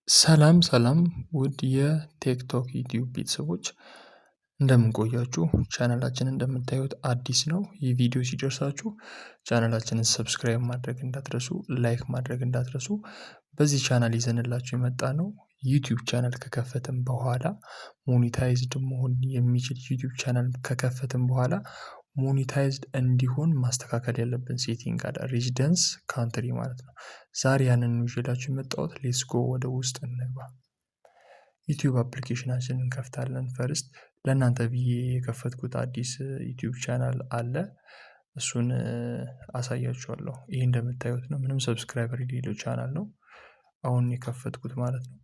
ሰላም ሰላም ውድ የቴክቶክ ዩቲዩብ ቤተሰቦች፣ እንደምን ቆያችሁ? ቻናላችን እንደምታዩት አዲስ ነው። ይህ ቪዲዮ ሲደርሳችሁ ቻናላችንን subscribe ማድረግ እንዳትረሱ፣ like ማድረግ እንዳትረሱ። በዚህ ቻናል ይዘንላችሁ የመጣነው ዩቲዩብ ቻናል ከከፈትን በኋላ monetized መሆን የሚችል፣ ዩቲዩብ ቻናል ከከፈትን በኋላ monetized እንዲሆን ማስተካከል ያለብን setting አለ፣ residence country ማለት ነው። ዛሬ ያንን ነው ይዤላችሁ የመጣሁት። Let's go፣ ወደ ውስጥ እንግባ። ዩቲዩብ application ኣችንን እንከፍታለን። First ለእናንተ ብዬ የከፈትኩት አዲስ ዩቲዩብ ቻናል አለ። እሱን አሳያችኋለሁ። ይሄ እንደምታዩት ነው። ምንም subscriber የሌለው ቻናል ነው። አሁን የከፈትኩት ማለት ነው።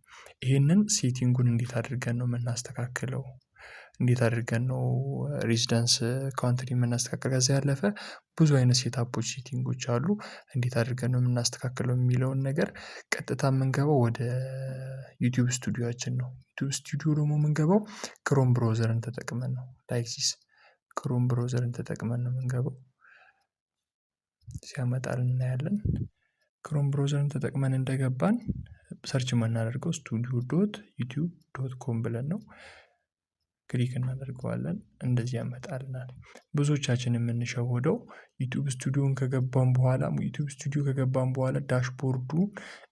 ይሄንን setting ኡን እንዴት አድርገን ነው የምናስተካክለው? እንዴት አድርገን ነው residence country የምናስተካክለው? ከዛ ያለፈ ብዙ አይነት setup ኦች፣ setting ኦች አሉ። እንዴት አድርገን ነው የምናስተካክለው የሚለውን ነገር ቀጥታ የምንገባው ወደ ዩቲዩብ ስቱዲዮአችን ነው። ዩቲዩብ ስቱዲዮ ደግሞ የምንገባው Chrome browser ን ተጠቅመን ነው። Like this፣ Chrome browser ን ተጠቅመን ነው የምንገባው። ሲያመጣልን እናያለን። Chrome browser ን ተጠቅመን እንደገባን search የምናደርገው studio.youtube.com ብለን ነው። Click እናደርገዋለን። እንደዚህ ያመጣልናል። ብዙዎቻችን የምንሸወደው ዩቲዩብ ስቱዲዮ ከገባን በኋላ dashboard ኡ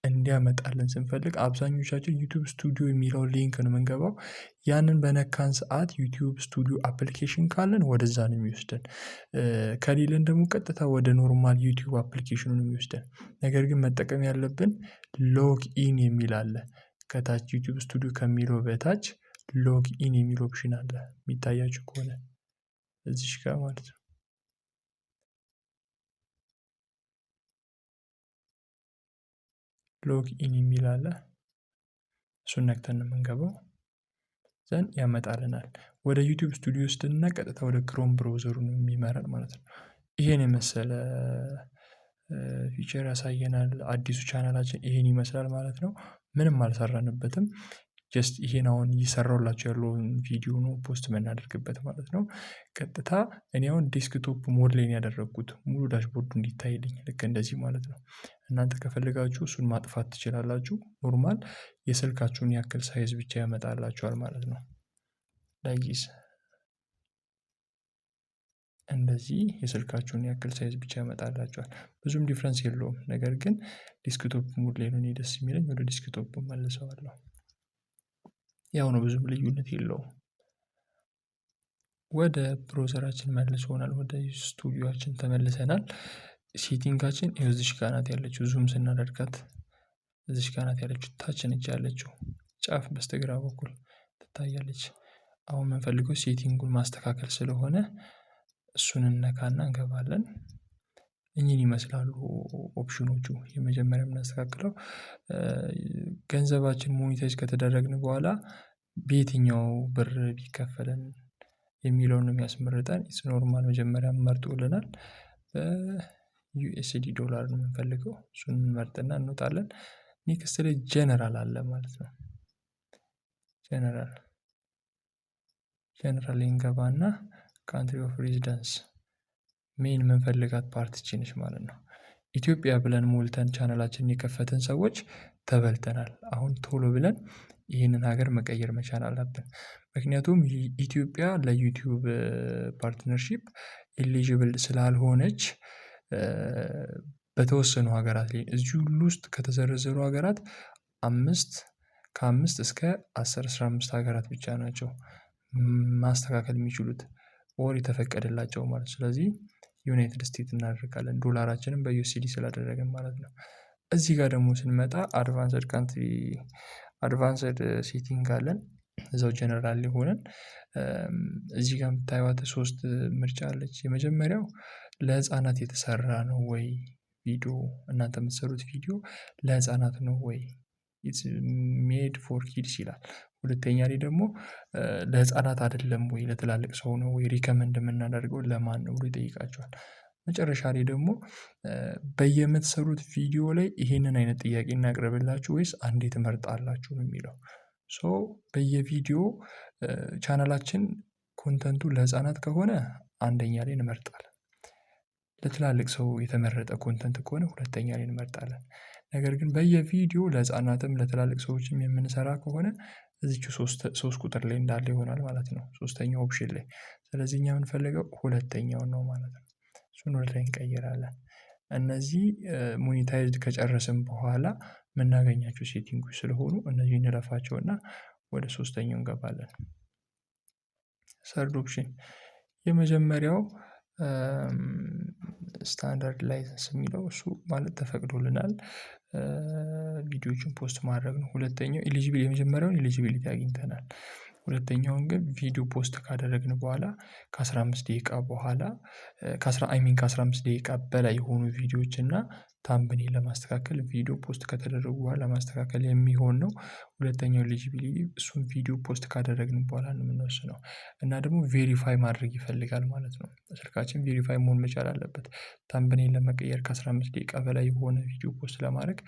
እንዲያመጣልን ስንፈልግ አብዛኞቻችን ዩቲዩብ ስቱዲዮ የሚለው link ነው የምንገባው። ያንን በነካን ሰዓት ዩቲዩብ ስቱዲዮ application ካለን ወደዛ ነው የሚወስደን። ከሌለን ደግሞ ቀጥታ ወደ normal ዩቲዩብ application ኑ ነው የሚወስደን። ነገር ግን መጠቀም ያለብን log in የሚል አለ። ከታች ዩቲዩብ ስቱዲዮ ከሚለው በታች log in የሚል option አለ፣ የሚታያችሁ ከሆነ እዚች ጋር ማለት ነው። Log in የሚል አለ። እሱን ነክተን ነው የምንገባው። Then ያመጣልናል። ወደ ዩቲዩብ ስቱዲዮ ውስጥና ቀጥታ ወደ Chrome browser ኡ ነው የሚመራን ማለት ነው። ይሄን የመሰለ feature ያሳየናል። አዲሱ ቻናላችን ይሄን ይመስላል ማለት ነው። ምንም አልሰራንበትም። Just ይሄን አሁን እየሰራሁላችሁ ያለውን ቪዲዮ ነው post የምናደርግበት ማለት ነው። ቀጥታ እኔ አሁን desktop mode ላይ ነው ያደረኩት፣ ሙሉ dashboard ኡ እንዲታይልኝ ልክ እንደዚህ ማለት ነው። እናንተ ከፈለጋችሁ እሱን ማጥፋት ትችላላችሁ። Normal የስልካችሁን ያክል size ብቻ ያመጣላችኋል ማለት ነው። Like this፣ እንደዚህ የስልካችሁን ያክል size ብቻ ያመጣላችኋል። ብዙም difference የለውም። ነገር ግን desktop mode ላይ ነው እኔ ደስ የሚለኝ፣ ወደ desktop መልሰዋለሁ። ያው ነው፣ ብዙም ልዩነት የለውም። ወደ browser ኣችን መልሶናል። ወደ ስቱዲዮአችን ተመልሰናል። Setting ኣችን ይኸው እዚች ጋር ናት ያለችው። Zoom ስናደርጋት እዚች ጋር ናት ያለችው፣ ታች ነች ያለችው፣ ጫፍ በስተግራ በኩል ትታያለች። አሁን የምንፈልገው setting ኡን ማስተካከል ስለሆነ እሱን እንነካና እንገባለን። እኚህን ይመስላሉ option ኖቹ። የመጀመሪያ የምናስተካክለው ገንዘባችን monetize ከተደረግን በኋላ በየትኛው ብር ቢከፈለን የሚለውን ነው የሚያስመርጠን። It's normal፣ መጀመሪያ መርጦልናል። በ USD ዶላር ነው የምንፈልገው። እሱን እንመርጥና እንወጣለን። Next ላይ ጀነራል አለ ማለት ነው። ጀነራል እንገባና country of residence main የምንፈልጋት part ይቺ ነች ማለት ነው። ኢትዮጵያ ብለን ሞልተን ቻናላችንን የከፈትን ሰዎች ተበልተናል። አሁን ቶሎ ብለን ይህንን ሀገር መቀየር መቻል አለብን። ምክንያቱም ኢትዮጵያ ለዩቲዩብ partnership eligible ስላልሆነች በተወሰኑ ሀገራት ላይ፣ እዚህ ሁሉ ውስጥ ከተዘረዘሩ ሀገራት አምስት፣ ከ5 እስከ 10፣ 15 ሀገራት ብቻ ናቸው ማስተካከል የሚችሉት or የተፈቀደላቸው ማለት ነው። ስለዚህ ዩናይትድ ስቴትስ እናደርጋለን፣ ዶላራችንን በ USD ስላደረግን ማለት ነው። እዚህ ጋር ደግሞ ስንመጣ advanced country፣ advanced setting አለን። እዛው ጀነራል ሆነን እዚህ ጋር የምታዩት ሶስት ምርጫ አለች። የመጀመሪያው ለህፃናት የተሰራ ነው ወይ ቪዲዮ፣ እናንተ የምትሰሩት ቪዲዮ ለህፃናት ነው ወይ፣ it's made for kids ይላል። ሁለተኛ ላይ ደግሞ ለህፃናት አይደለም ወይ፣ ለትላልቅ ሰው ነው ወይ፣ recommend የምናደርገው ለማን ነው ብሎ ይጠይቃችኋል። መጨረሻ ላይ ደግሞ በየምትሰሩት ቪዲዮ ላይ ይሄንን አይነት ጥያቄ እናቅርብላችሁ ወይስ አንዴ ትመርጣላችሁ ነው የሚለው። So በየቪዲዮ ቻናላችን content ኡ ለህፃናት ከሆነ አንደኛ ላይ እንመርጣለን። ለትላልቅ ሰው የተመረጠ content ከሆነ ሁለተኛ ላይ እንመርጣለን። ነገር ግን በየቪዲዮ ለህፃናትም ለትላልቅ ሰዎችም የምንሰራ ከሆነ እዚችው ሶስት ቁጥር ላይ እንዳለ ይሆናል ማለት ነው። ሶስተኛው option ላይ ስለዚህ እኛ የምንፈልገው ሁለተኛውን ነው ማለት ነው። እሱን ወደ ላይ እንቀይራለን። እነዚህ monetized ከጨረስን በኋላ የምናገኛቸው setting ኦች ስለሆኑ እነዚህን እንለፋቸውና ወደ ሶስተኛው እንገባለን። Third option የመጀመሪያው standard license የሚለው እሱ ማለት ተፈቅዶልናል። ቪዲዮዎችን post ማድረግ ነው። ሁለተኛው eligible የመጀመሪያውን eligibility አግኝተናል። ሁለተኛውን ግን ቪዲዮ post ካደረግን በኋላ ከ15 ደቂቃ በኋላ ከአስራ አይ ሚን ከ15 ደቂቃ በላይ የሆኑ ቪዲዮዎች እና thumbnail ለማስተካከል ቪዲዮ post ከተደረጉ በኋላ ለማስተካከል የሚሆን ነው። ሁለተኛው eligibility እሱን ቪዲዮ post ካደረግን በኋላ ነው የምንወስነው። እና ደግሞ verify ማድረግ ይፈልጋል ማለት ነው። ስልካችን verify መሆን መቻል አለበት። Thumbnail ለመቀየር ከ15 ደቂቃ በላይ የሆነ ቪዲዮ post ለማድረግ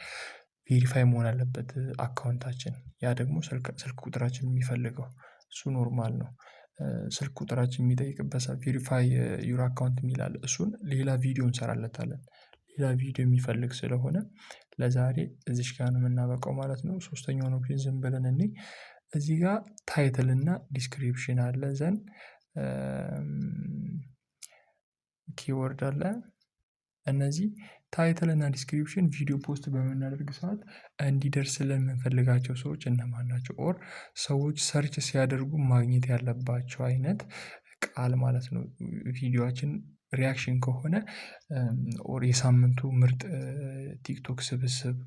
verify መሆን አለበት account ኣችን ያ ደግሞ ስልክ ቁጥራችን የሚፈልገው እሱ normal ነው። ስልክ ቁጥራችን የሚጠይቅበት verify your account የሚል አለ እሱን ሌላ ቪዲዮ እንሰራለታለን። ሌላ ቪዲዮ የሚፈልግ ስለሆነ ለዛሬ እዚች ጋር ነው የምናበቃው ማለት ነው። ሶስተኛውን option ዝም ብለን እንይ። እዚህ ጋር title እና description አለ then keyword አለ። እነዚህ title እና description ቪዲዮ post በምናደርግ ሰዓት እንዲደርስልን የምንፈልጋቸው ሰዎች እነማን ናቸው? Or ሰዎች search ሲያደርጉ ማግኘት ያለባቸው አይነት ቃል ማለት ነው። ቪዲዮአችን reaction ከሆነ or የሳምንቱ ምርጥ ቲክቶክ ስብስብ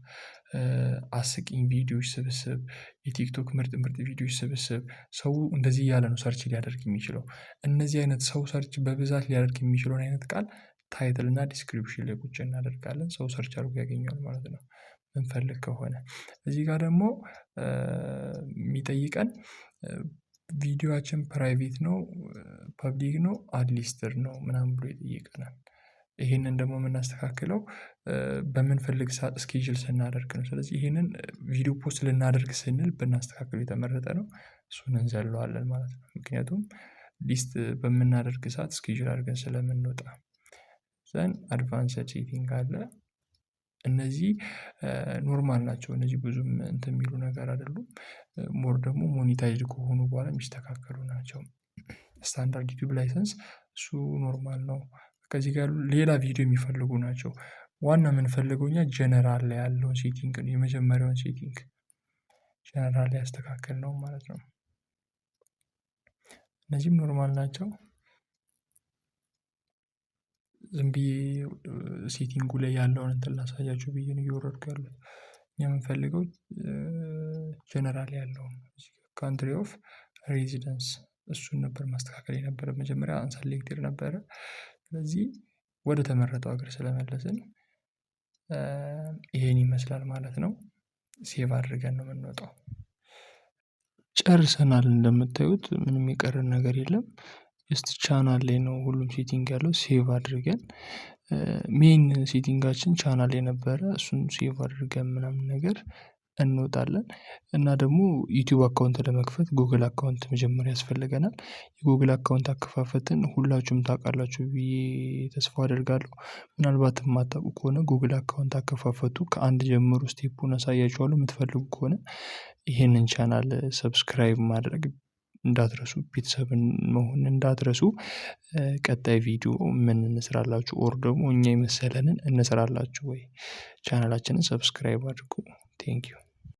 አስቂኝ ቪዲዮዎች ስብስብ የቲክቶክ ምርጥ ምርጥ ቪዲዮዎች ስብስብ ሰው እንደዚህ እያለ ነው search ሊያደርግ የሚችለው። እነዚህ አይነት ሰው search በብዛት ሊያደርግ የሚችለውን አይነት ቃል title እና description ላይ ቁጭ እናደርጋለን ሰው search አድርጎ ያገኘዋል ማለት ነው። የምንፈልግ ከሆነ እዚህ ጋር ደግሞ የሚጠይቀን ቪዲዮአችን private ነው public ነው unlisted ነው ምናምን ብሎ ይጠይቀናል። ይሄንን ደግሞ የምናስተካክለው በምንፈልግ ሰዓት schedule ስናደርግ ነው። ስለዚህ ይሄንን ቪዲዮ post ልናደርግ ስንል ብናስተካክለው የተመረጠ ነው። እሱን እንዘለዋለን ማለት ነው። ምክንያቱም list በምናደርግ ሰዓት schedule አድርገን ስለምንወጣ። Then advanced setting አለ። እነዚህ normal ናቸው እነዚህ ብዙም እንትን የሚሉ ነገር አይደሉም። More ደግሞ monetized ከሆኑ በኋላ የሚስተካከሉ ናቸው። Standard YouTube license እሱ normal ነው። ከዚህ ጋር ሌላ ቪዲዮ የሚፈልጉ ናቸው። ዋና የምንፈልገው እኛ ጀነራል ላይ ያለውን setting ነው የመጀመሪያውን setting general ላይ ያስተካከልነውን ማለት ነው። እነዚህም normal ናቸው። ዝም ብዬ setting ኡ ላይ ያለውን እንትን ላሳያችሁ ብዬ ነው እየወረድኩ ያሉት። እኛ የምንፈልገው ጀነራል ያለውን country of residence እሱን ነበር ማስተካከል የነበረ መጀመሪያ unselected ነበረ። ስለዚህ ወደ ተመረጠው ሀገር ስለመለስን ይሄን ይመስላል ማለት ነው። Save አድርገን ነው የምንወጣው። ጨርሰናል እንደምታዩት ምንም የቀረን ነገር የለም። Just channel ላይ ነው ሁሉም setting ያለው save አድርገን main setting ኣችን channel የነበረ እሱን save አድርገን ምናምን ነገር እንወጣለን። እና ደግሞ ዩቲዩብ account ለመክፈት ጎግል account መጀመሪያ ያስፈልገናል። የጎግል account አከፋፈትን ሁላችሁም ታውቃላችሁ ብዬ ተስፋ አደርጋለሁ። ምናልባት የማታውቁ ከሆነ ጎግል account አከፋፈቱ ከአንድ ጀምሮ step ኡን አሳያችኋለሁ። የምትፈልጉ ከሆነ ይሄንን channel subscribe ማድረግ እንዳትረሱ ቤተሰብን መሆን እንዳትረሱ። ቀጣይ ቪዲዮ ምን እንስራላችሁ or ደግሞ እኛ የመሰለንን እንስራላችሁ ወይ? Channel ኣችንን subscribe አድርጉ። Thank you.